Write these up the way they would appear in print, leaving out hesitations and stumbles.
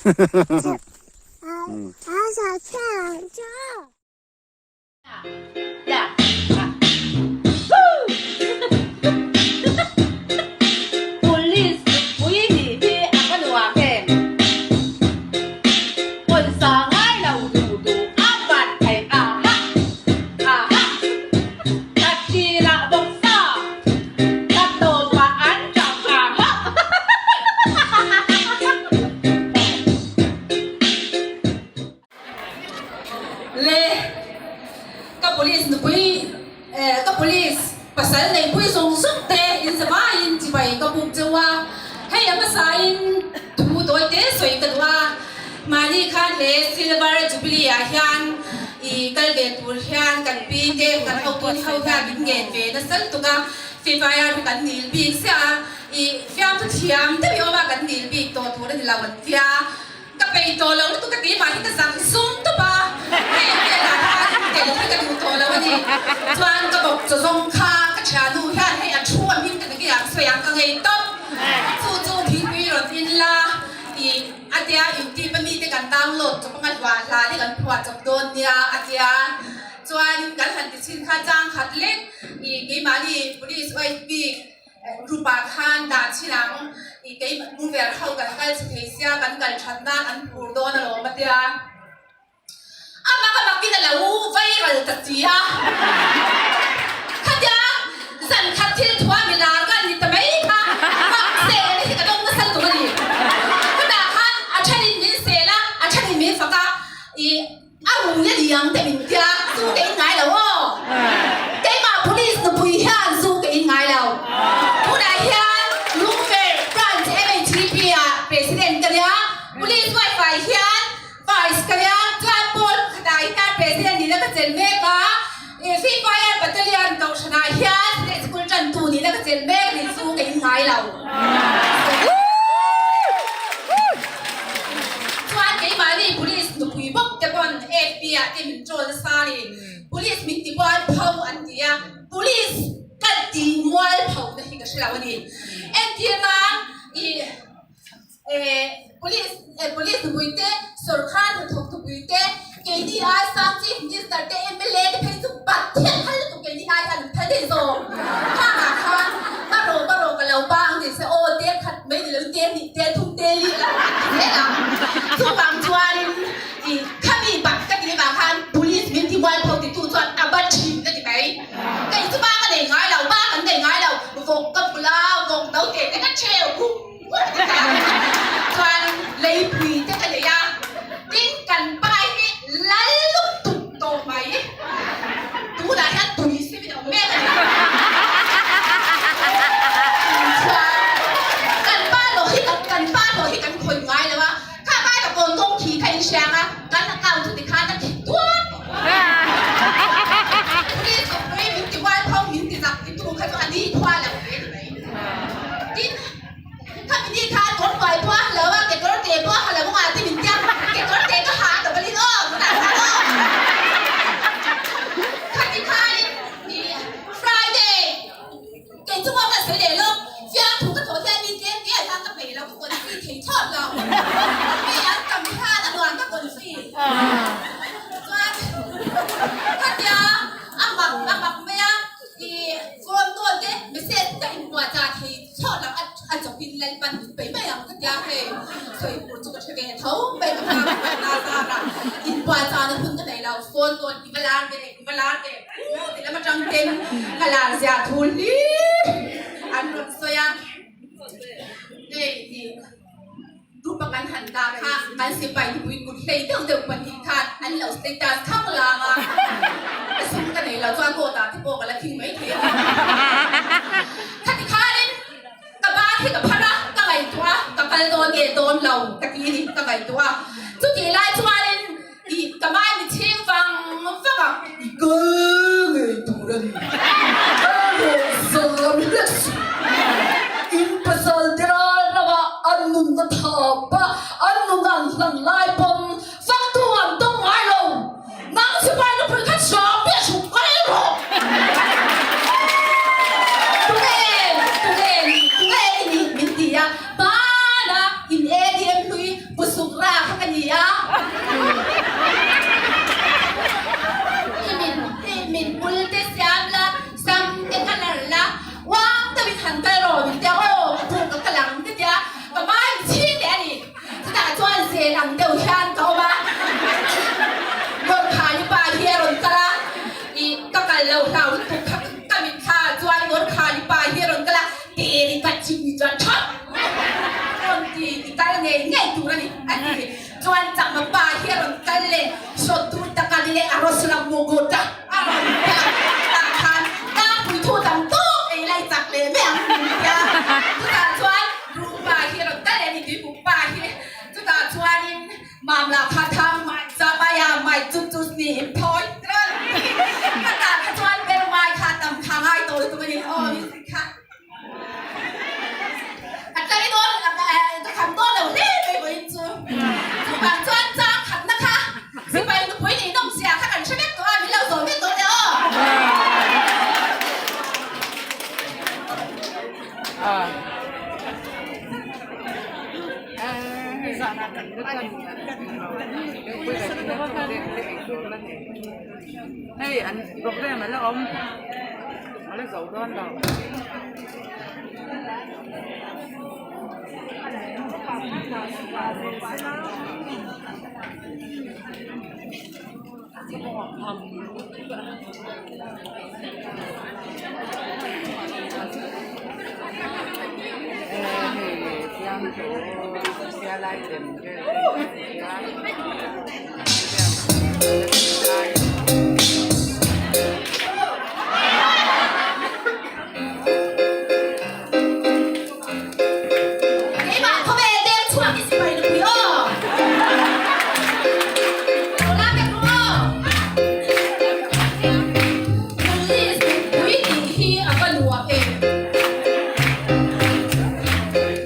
Police nupui nih hi a va nuam em? Pawisa ngai lo duh duh a bat theih a ha a ha. Ka thil ah bawk sa, ka tawp ah an tap a ha. Le ka police nupui eh ka police pasal neipui zawng zawng te in zavaiin chibai ka buk cheu a, hei a hmasain thu tawi te sawi ka duh a, mahni khan he silver jubilee ah hian i kal ve tur hian kan pi te kan hotu ni ho hian min ngen ve nasa lutuk a, Free Fire hi kan nil bik chiah a, i fiamthu thiam deuh i awm a kan nil bik tawh tur a ni lo an tia. Ka peih tawh lo lutuk ka ti mah hi ka zak zum tawp a, hei a velah khan tel hi ka duh tawh lo a ni. Chuan ka bawk chaw zawng kha ka thiannu hian hei a thu a hming ka ti nge ang sawi ang ka ngei tawp. Chu chu thingpui rawn in la tih a tia YouTube a mite kan download chawp anga hluah hla te kan phuah chawp dawn nia a tia. Chuan kan han ti chhin kha chang khat lek ih keimahni police wife bik Group ah khan dah chhin ang i kei mover ho kan kal chhe thei sia kan kal that nan an phur dawn alawm a tia. A mak a mak in a lo viral ta si a. Khatia zan khat thil thua mi lar ka ni ta mai kha mak sel hi ka dawng nasa lutuk a ni. Khutah khan a then in min sel a, a then in min fak a i A rui a ni ang te min tia, zu ka in ngai lo aw. Keimah police nupui hian zu ka in ngai lo. Tunah hian Lungverh Branch MHDP ah President ka nia, Police wifi hian Vice ka nia, chuan Pawl pakhatah hian President nihna ka chelh mek a, Free Fire Battalion Kohhranah hian State School tantu nihna ka chelh mek a ni, zu ka in ngai lo. Chuan keimahni police nupui bawk te pawn FB ah te min troll nasa a ni. Police min ti mual pho an ti a, police ka ti mual pho na hi ka hre lo a ni. Entir nan i eh police eh police nupui te sawrkar hnathawk nupui te keini ai sang chief minister te mla te phei chu Pathian phal lutuk keini ai hian an phal daih zawk. Khangah khan ka rawh ka rawh ka lo bang ni se aw te khat mai ni lo te hnih te thum te li la an ti zel ang. Chuvang chuanin i khami bat ka ti vang khan police min ti mualpho titu chuan a va thin ka ti mai. Kei chu ba ka nei ngai lo, ba kan nei ngai lo, vawk ka bula vawk naute te ka theu buk buk ti thei ang. Chuan leipui te ka nei a, tin kan pai hi lal lutuk tawh mai. Tunah hian tui sim in a awm mek a ni. Chuan kan pa hlawh hi kan pa hlawh hi kan khawih ngai lo a, kha vai ka kawn kawng khi kha in hriang a, kan account chu tikhan a thi tuar tawh. Police awpui min ti hual tho min ti zak ti tu kha chu a ni khua lo ve ni mai. Tin, khami ni kha kawr hnuai pawh a ha lo a, kekawr te pawh a ha lo anga ti min tia, kekawr te ka ha a ta balin aw, tunah khan aw. Khati khain i Friday kei chu pawh ka sawi leh lawk, fiamthu ka thawh hian mi tlem te ah hian ka peih lo, ka confi thei thlawt lo. Mi an tam hian a nuam ka confi. Chuan khatia a mak a mak mai a, i phone call te message ka inhmuah chah thei thlawt lo a a chawpin Lalpan min peih mai ang ka tia hei sawi tur chu ka hre ve tho mai ka hma ka hma ta zar a inhmuah chahna hun ka nei lo phone call i va lar ve i va lar ve u ti lam atang ten ka lar zia thu hlim an rawn sawi a hei i Rupa kan han dah kha kan sipai nupui kut hlei deuh deuh pahnih khan an lo status thang lang a, ka sum ka nei lo chuan court ah te pawh ka la thing mai thei a ni. Khati khanin ka ban hi ka phar a, ka ngaihtuah a, ka kal dawn nge dawn lo ka ti a ni, ka ngaihtuah a. Chutih lai chuanin i ka mai mi chhing vang vang a, i kal ngei tur a ni, ka rawh zam hlek suh, in pasal te ral ramah an nunna thap a, an nunna an hlan lai pawn faktu an tawng ngai lo, nang sipai nupui kha chham piah chhuk mai rawh. Tunge, tunge, tunge i nih min ti a, hmana in ATM hlui busuk rak. ngei ngei tur a ni, a ti. Chuan Chakma pa hi a rawn kal leh hrawt tur taka ni leh a rawslam mugut a a rawn ti a, tah khan tlangpui thu tam tawk ei lai chak leh mai ang min ti a. Chutah chuan Rum pa hi a rawn kal leh a ni, Tuipuk pa hi. Chutah chuanin Mamla kha thang mai Zamaya mai chu chu ni in thawi ran ti. Khatah kha chuan Bermai kha tam kha ngai tawh lutuk a ni aw music kha. A tlai dawn ka kham dawn lo hle mai vawiin chu. Chuvang chuan chang khatna kha sipai nupui nih nawm zia kha kan hre vek tawh a, min lo zawh vek dawn e aw. Hei an program a la awm a la zo dawn lo. Keimah khawvel deng chhuak i sipai nupui aw. Lo la vek ru aw. Police nupui tih hi a va nuam em.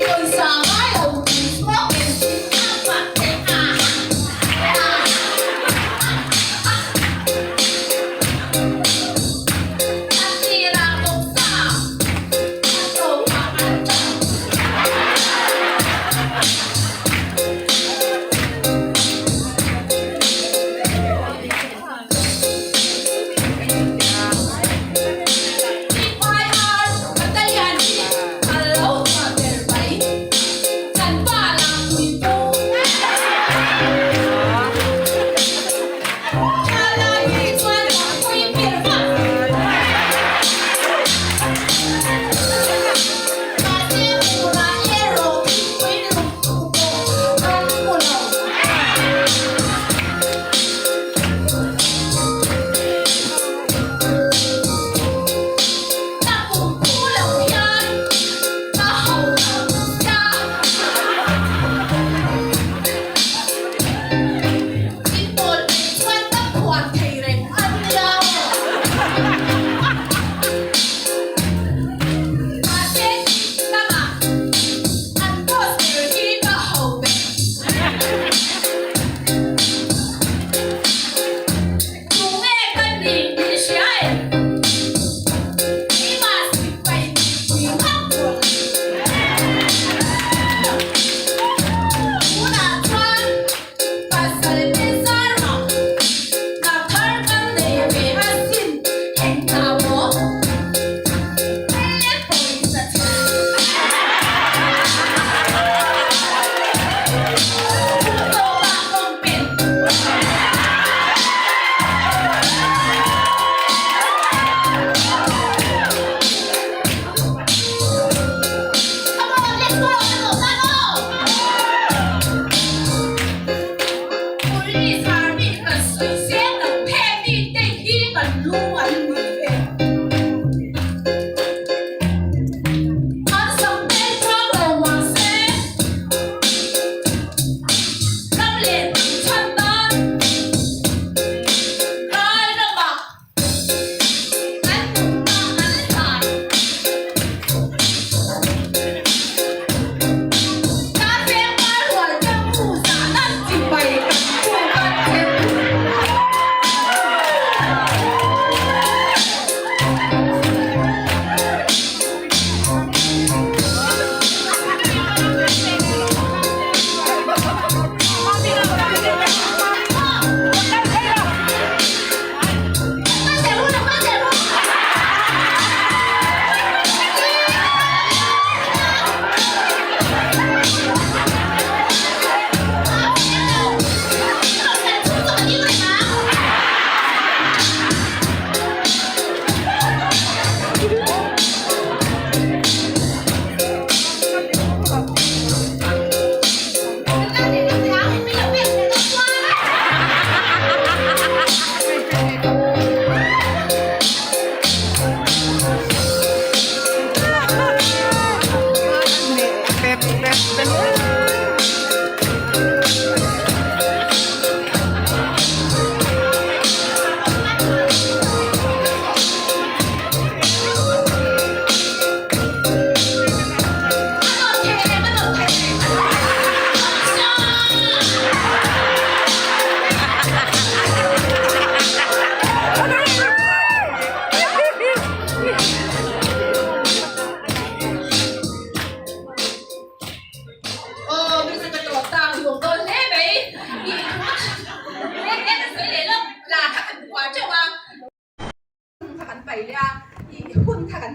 Pawisa ngai lo tui chhuak em a fak te a ha.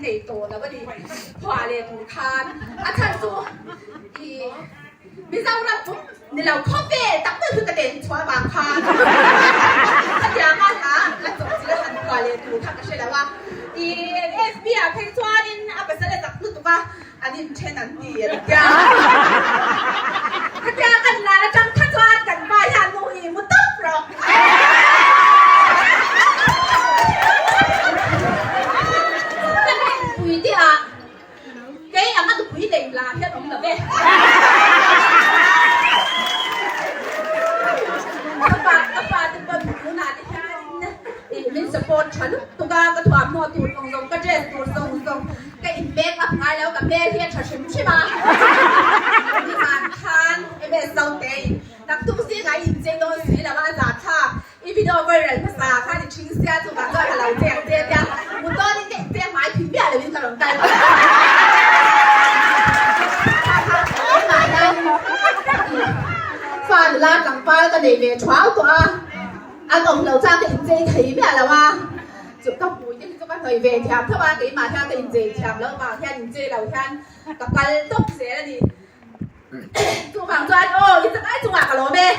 nei tawh lo a ni. Phuah leh tur khan a chhan chu i Mizoram pum ni lo khawvel tak tak chu ka den chhuah avang khan khatianga hla a chawpchilh a han phuah leh tur kha ka hre lo a. I FB ah phei chuanin a pasal a chak lutuk a, an inthen an ti a tia. Khatia kan lar atang kha chuan kan pa hian nu i mu tawp rawh. Ka rinpui te ah kei anga nupui lei lar hian awm lo ve. Ka pa ka pa te pawn tunah te hianin min support tha lutuk a, ka thuamhnaw tur zawng zawng ka dress tur zawng zawng Ka in make up ngai lo, ka hmel hi a tha hrim hrim a. Nizan khan MS Zote in naktuk zingah i inchei dawn si lo a, a zah thlak. I video viral hmasa khan i thing sia chuvang chuan ka lo cheng che tia mu dawnin ka inchei hmai phi miah loin ka rawn kal. Keimah hian fa nula tlangval ka nei ve thuau tawh a, an awm lo chuan ka inchei thei miah lo a. Chu ka hmui te hi chu ka hnawih ve thiam tho a, keimah hian ka inchei thiam loh vang hian inchei lo hian ka kal tawp zel a ni. Chuvang chuan aw i chak ai chungah ka lawm e.